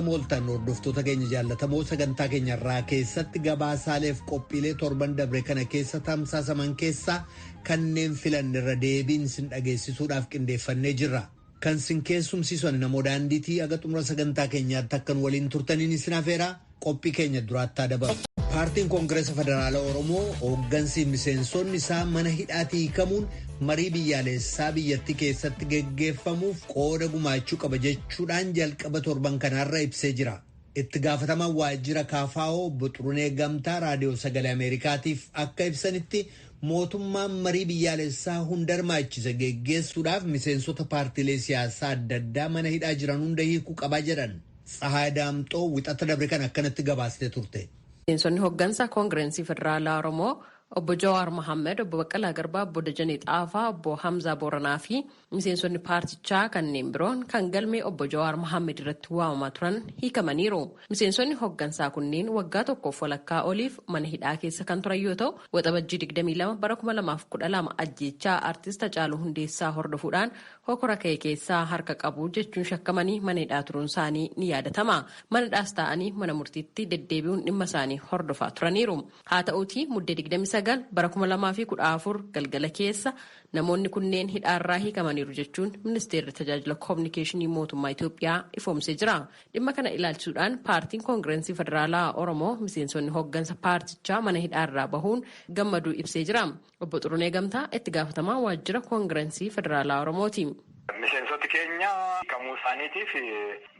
Attam ooltan, hordoftoota keenya jaallatamoo. Sagantaa keenya irraa keessatti gabaasaaleef qophiilee torban dabre kana keessa tamsaasaman keessaa kanneen filanne irra deebiin sin dhageessisuudhaaf qindeeffannee jirra. Kan sin keessumsiisan namoo daandiitii. Aga xumura sagantaa keenyaatti akkan waliin turtaniin isin afeeraa, qophii keenya duraattaa dabaru. Paartiin Koongireesa Federaala Oromoo hooggansi miseensonni isaa mana hidhaatii hiikamuun marii biyyaalessaa biyyattii keessatti geggeeffamuuf qooda gumaachuu qaba jechuudhaan jalqaba torban kanaarra ibsee jira. Itti gaafatamaan waajjira KFO obbo Xurunee Gamtaa Raadiyoo Sagalee Ameerikaatiif akka ibsanitti, mootummaan marii biyyaalessaa hunda hirmaachise geggeessuudhaaf miseensota paartiilee siyaasaa adda addaa mana hidhaa jiran hunda hiikuu qabaa jedhan. Tsahaay Daamxoo wixata dabre kan akkanatti gabaastee turte. Miseensonni hooggansa Koongirensii Federaalaa Oromoo obbo Jawaar Mohaammed, obbo Baqqalaa Garbaa, obbo Dajanee Xaafaa, obbo Hamzaa Booranaa fi miseensonni paartichaa kanneen biroon kan galmee obbo Jawaar Mohaammed irratti waamamaa turan hiikamaniiru. Miseensonni hooggansaa kunneen waggaa tokkoof walakkaa oliif mana hidhaa keessa kan turan yoo ta'u, Waxabajjii 22 bara 2012 ajjeechaa artist Hacaaluu Hundeessaa hordofuudhaan hokora ka'e keessaa harka qabu jechuun shakkamanii mana hidhaa turuun isaanii ni yaadatama. Mana hidhaas ta'anii mana murtiitti deddeebi'uun dhimma isaanii hordofaa turaniiru. Haa ta'uutii, Muddee 29 bara 2014 galgala keessa namoonni kunneen hidhaarraa hiikamaniiru jechuun Ministeerri Tajaajila Koominikeeshinii Mootummaa Itoophiyaa ifoomsee jira. Dhimma kana ilaalchisuudhaan Paartiin Koongirensii Federaalaa Oromoo miseensonni hooggansa paartichaa mana hidhaarraa bahuun gammaduu ibsee jira. Obbo Xurunee Gamtaa itti gaafatamaa waajjira Koongirensii Federaalaa Oromooti. Miseensoti keenya hiikamuu isaaniitiif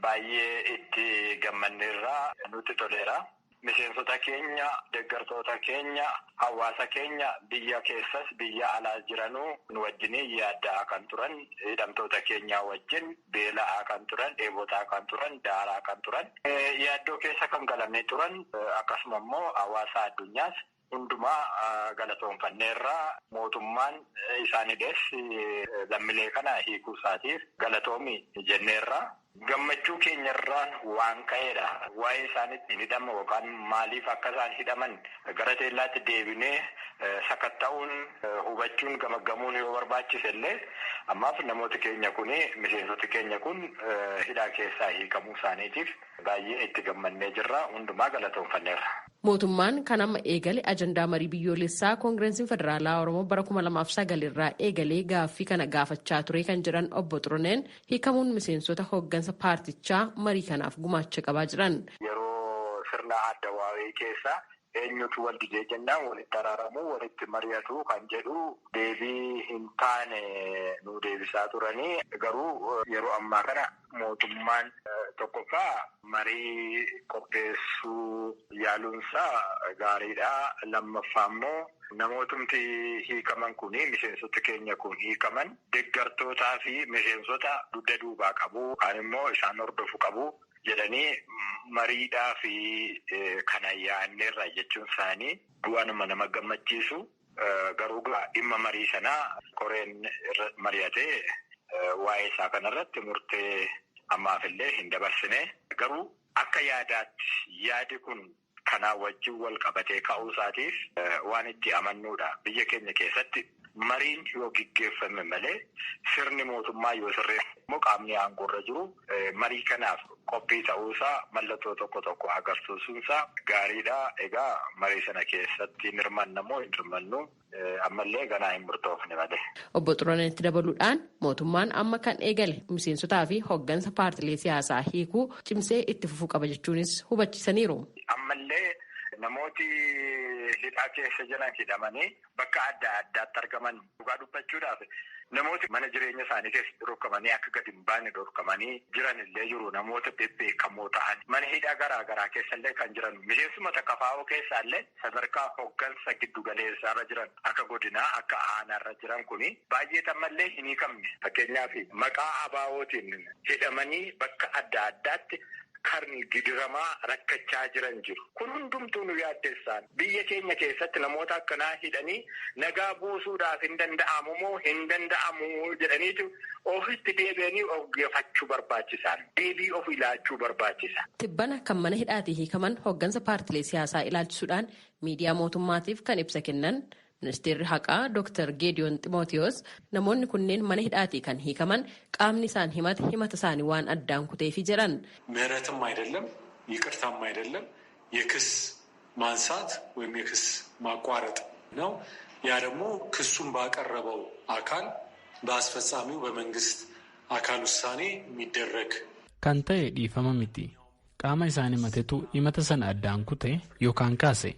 baay'ee itti gammanneerraa, nutti toleera. Miseensota keenya, deeggartoota keenya, hawaasa keenya biyya keessas biyya alaa jiranuu nu wajjin yaaddaa kan turan, hidhamtoota keenya wajjin beela'aa kan turan, dheebotaa kan turan, daaraa kan turan, yaaddoo keessa kan galanii turan, akkasuma immoo hawaasa addunyaas hundumaa galatoonfanneerraa. Mootummaan isaan hidhees lammiilee kana hiikuu isaatiif galatoomi jenneerraa. Gammachuu keenyarraan waan ka'eedha. Waa'ee isaanitti hidhama yookaan maaliif akka isaan hidhaman gara teellaatti deebinee sakatta'uun, hubachuun, gamaggamuun yoo barbaachise illee, ammaaf namooti keenya kun, miseensoti keenya kun hidhaa keessaa hiikamuu isaaniitiif baay'ee itti gammannee jirra. Hundumaa galatoonfanneerra. Mootummaan kan amma eegale ajandaa marii biyyoolessaa Koongirensiin Federaalaa Oromoo bara 2009 irraa eegalee gaaffii kana gaafachaa ture kan jedhan obbo Xuruneen, hiikamuun miseensota hooggansa paartichaa marii kanaaf gumaacha qabaa jiran. Yeroo sirna addawaawee keessa eenyutu wal didee jennaan walitti araaramuu, walitti mari'atu kan jedhu deebii hin taane nu deebisaa turanii. Garuu yeroo ammaa kana mootummaan tokkoffaa marii qopheessuu yaaluunsaa gaariidha. Lammaffaa immoo namootumti hiikaman kun, miseensota keenya kun hiikaman, deeggartootaa fi miseensota dugda duubaa qabu, kaan immoo isaan hordofu qabu jedhanii mariidhaa fi kana yaadneerra jechuun isaanii waanuma nama gammachiisu. Garuu dhimma marii sanaa koreen mari'atee waa'ee isaa kanarratti murtee ammaaf illee hin dabarsine. Garuu akka yaadaatti yaadi kun kanaa wajjin wal qabatee ka'uu isaatiif waan itti amannuudha. Biyya keenya keessatti mariin yoo gaggeeffame malee, sirni mootummaa yoo sirree immoo qaamni aangoorra jiru marii kanaaf qophii ta'uusaa mallattoo tokko tokko agarsiisuunsaa gaariidha. Egaa marii sana keessatti hin hirmanna moo hin hirmannu ammallee ganaa hin murtoofne malee. Obbo Xuruneetti dabaluudhaan, mootummaan amma kan eegale miseensotaa fi hooggansa paartilee siyaasaa hiikuu cimsee itti fufuu qaba jechuunis hubachiisaniiru. Ammallee namooti hidhaa keessa jiran, hidhamanii bakka adda addaatti argaman, dhugaa dubbachuudhaaf namooti mana jireenya isaanii keessatti dhorkamanii, akka gadi hin baane dhorkamanii jiran illee jiru. Namoota bebbeekamoo ta'an mana hidhaa garaa garaa keessa illee kan jiran, miseensuma KFO keessaa illee sadarkaa hooggansa giddu galeessaarra jiran, akka godinaa, akka aanaarra jiran kuni baay'ee ammallee hin hiikamne. Fakkeenyaaf, maqaa ABO'tiin hidhamanii bakka adda addaatti kan gidiramaa rakkachaa jiran jiru. Kun hundumtuu nu yaaddessaan. Biyya keenya keessatti namoota akkanaa hidhanii nagaa buusuudhaaf hin danda'amu moo hin danda'amu jedhaniitu ofitti deebi'anii of geeffachuu barbaachisan. Deebii of ilaachuu barbaachisa. Tibbana kan mana hidhaatii hiikaman hooggansa paartilee siyaasaa ilaalchisuudhaan miidiyaa mootummaatiif kan ibsa kennan Ministeerri Haqaa Dr. Geediyoon Ximootiyoos namoonni kunneen mana hidhaatii kan hiikaman qaamni isaan himate himata isaanii waan addaan kuteefi jedhan. ምህረትም አይደለም ይቅርታም አይደለም የክስ ማንሳት ወይም የክስ ማቋረጥ ነው። ያ ደግሞ ክሱን ባቀረበው አካል በአስፈጻሚው በመንግስት አካል ውሳኔ የሚደረግ Kan ta'e dhiifama miti. Qaama isaan himatetu himata sana addaan kute yookaan kaase.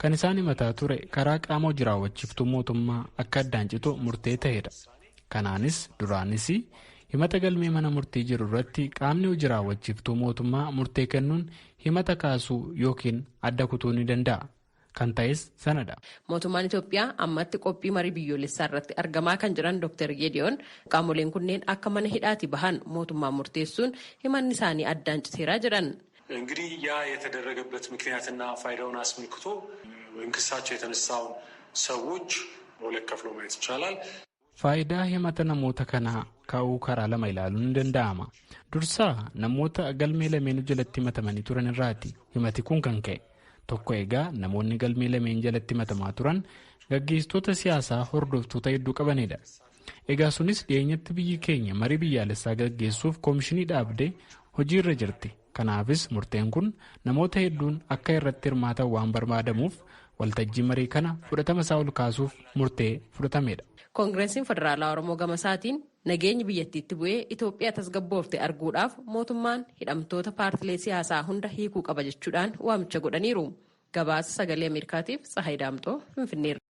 Kan isaan himataa ture karaa qaama hojii raawwachiiftuu mootummaa akka addaan citu murtee ta'edha. Kanaanis duraanis himata galmee mana murtii jiru irratti qaamni hojii raawwachiiftuu mootummaa murtee kennuun himata kaasuu yookiin adda kutuu ni danda'a. Kan ta'es sanadha. Mootummaan Itoophiyaa ammatti qophii marii biyyoolessaa irratti argamaa kan jiran Dr. Geediyoon qaamoleen kunneen akka mana hidhaatii bahan mootummaan murteessuun himanni isaanii addaan citeeraa jedhan. እንግዲህ ያ የተደረገበት ምክንያትና ፋይዳውን አስመልክቶ ወይም ክሳቸው የተነሳውን ሰዎች በሁለት ከፍሎ ማየት ይቻላል። Faayidaa himata namoota kanaa ka'uu karaa lama ilaaluun ni danda'ama. Dursaa namoota galmee lameen jalatti himatamanii turan irraati himati kun kan ka'e. Tokko egaa namoonni galmee lameen jalatti himatamaa turan gaggeessitoota siyaasaa hordoftoota hedduu qabanidha. Egaa sunis dhiyeenyatti biyyi keenya marii biyyaalessaa gaggeessuuf koomishinii dhaabdee hojiirra jirti. Kanaafis murteen kun namoota hedduun akka irratti hirmaatan waan barbaadamuuf waltajjii marii kana fudhatama isaa ol kaasuuf murtee fudhatamedha. Koongireensiin Federaalaa Oromoo gama isaatiin nageenyi biyyattiitti bu'ee Itoophiyaa tasgabboofte arguudhaaf mootummaan hidhamtoota paartilee siyaasaa hunda hiikuu qaba jechuudhaan waamicha godhaniiru. Gabaasa sagalee Ameerikaatiif Tsahayi Daamxoo Finfinneerra.